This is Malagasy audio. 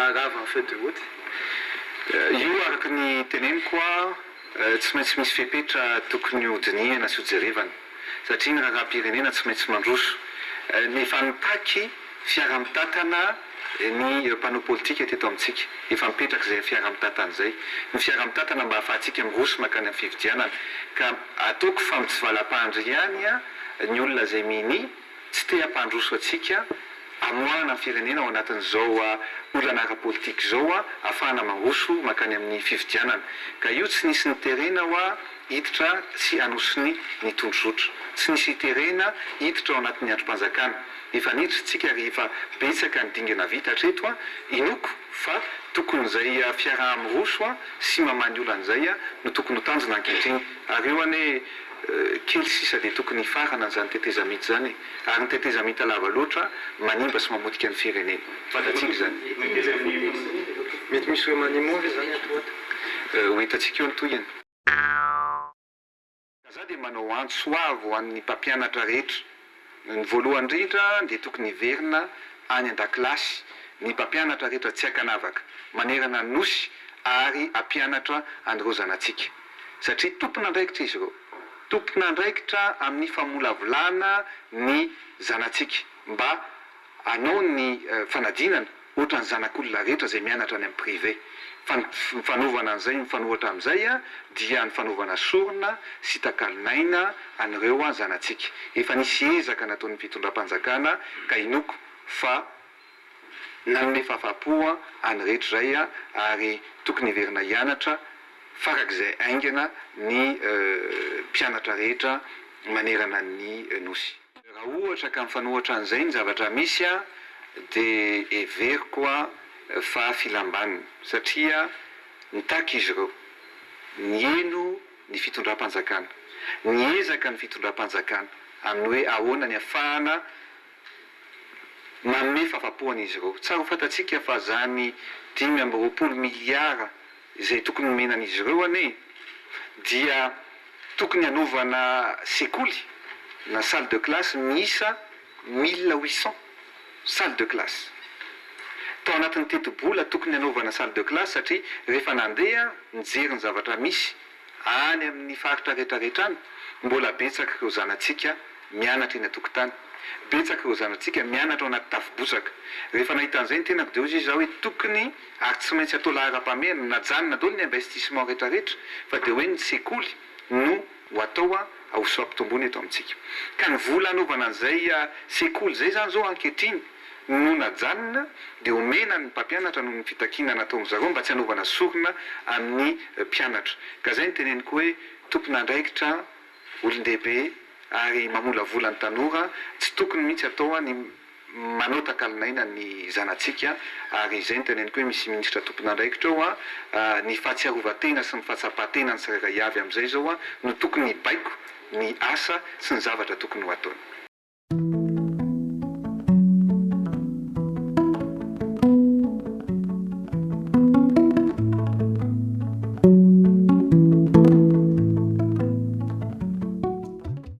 haharava ny feuille de route? Io araka ny teneniko tsy maintsy misy fepetra tokony ho dinihana sy ho jerevana satria ny raharaham-pirenena tsy maintsy mandroso. Efa nitaky fiaraha-mitantana ny mpanao politika teto amintsika. Efa mipetraka izay fiaraha-mitantana izay. Ny fiaraha-mitantana mba hahafahantsika miroso mankany amin'ny fifidianana. Ka ataoko fa mitsivalam-pandry ihany ny olona izay minia tsy te hampandroso antsika hamoahana ny firenena ao anatin'izao olana ara-politika izao hahafahana mandroso mankany amin'ny fifidianana. Ka io tsy nisy niterena hoa hiditra sy hanao sonia ny tondrozotra. Tsy nisy hiterena hiditra ao anatin'ny andrim-panjakana. Efa niditra isika ary efa betsaka ny dingana vita hatreto. Inoako fa tokony izay fiaraha-miroso sy mamaha ny olana izay no tokony ho tanjona ankehitriny. Ary io anie kely sisa dia tokony hifarana izany tetezamita izany e! Ary ny tetezamita lava loatra manimba sy mamotika ny firenena. Fantatsika izany. Mety misy remaniement ve izany ato ho ato? Ho hitantsika eo ny tohiny. Ka za dia manao antso avo ho an'ny mpampianatra rehetra. Ny voalohany indrindra dia tokony hiverina any an-dakilasy ny mpampianatra rehetra tsy ankanavaka manerana ny Nosy ary hampianatra an'ireo zanatsika. Satria tompon'andraikitra izy ireo. Tompon'andraikitra amin'ny famolavolana ny zanatsika mba hanao ny fanadinana ohatran'ny zanak'olona rehetra izay mianatra any amin'ny privé. Fa ny fanaovana an'izay mifanohitra amin'izay dia ny fanaovana sorona sy takalon'aina an'ireo zanatsika. Efa nisy ezaka nataon'ny fitondram-panjakana ka inoako fa nanome fahafahampo an'ny rehetra izay ary tokony hiverina hianatra farak'izay haingana ny mpianatra rehetra manerana ny Nosy. Raha ohatra ka mifanohitra an'izay ny zavatra misy dia heveriko fa filam-baniny satria nitaky izy ireo, niheno ny fitondram-panjakana, niezaka ny fitondram-panjakana amin'ny hoe ahoana ny afahana manome fahafapoana izy ireo. Tsara ho fantatsika fa izany 25 miliara izay tokony homena an'izy ireo anie dia tokony hanovana sekoly na salle de classe miisa 1800 salle de classe tao anatin'ny tetibola tokony hanaovana salle de classe satria rehefa nandeha nijery ny zavatra misy any amin'ny faritra rehetra rehetra any, mbola betsaka ireo zanatsika mianatra eny an-tokotany, betsaka ireo zanatsika mianatra ao anaty tafo bozaka. Rehefa nahita an'izay ny tenako dia hoy izy izaho hoe tokony ary tsy maintsy atao laharam-pahamehana, najanona daholo ny investissement rehetra rehetra fa dia hoe ny sekoly no ho atao ho soa-pitomboana eto amintsika. Ka ny vola hanaovana an'izay sekoly izay izany izao ankehitriny no najanona dia omena ny mpampianatra noho ny fitakiana nataon-dry zareo mba tsy hanaovana sorona amin'ny mpianatra. Ka izay no teneniko hoe tompon'andraikitra, olon-dehibe ary mamolavola ny tanora, tsy tokony mihitsy atao ny manao takalon'aina ny zanatsika ary izay no teneniko hoe misy minisitra tompon'andraikitra eo, ny fahatsiarovan-tena sy ny fahatsapan-tena ny tsirairay avy amin'izay izao no tokony hibaiko ny asa sy ny zavatra tokony ho ataony.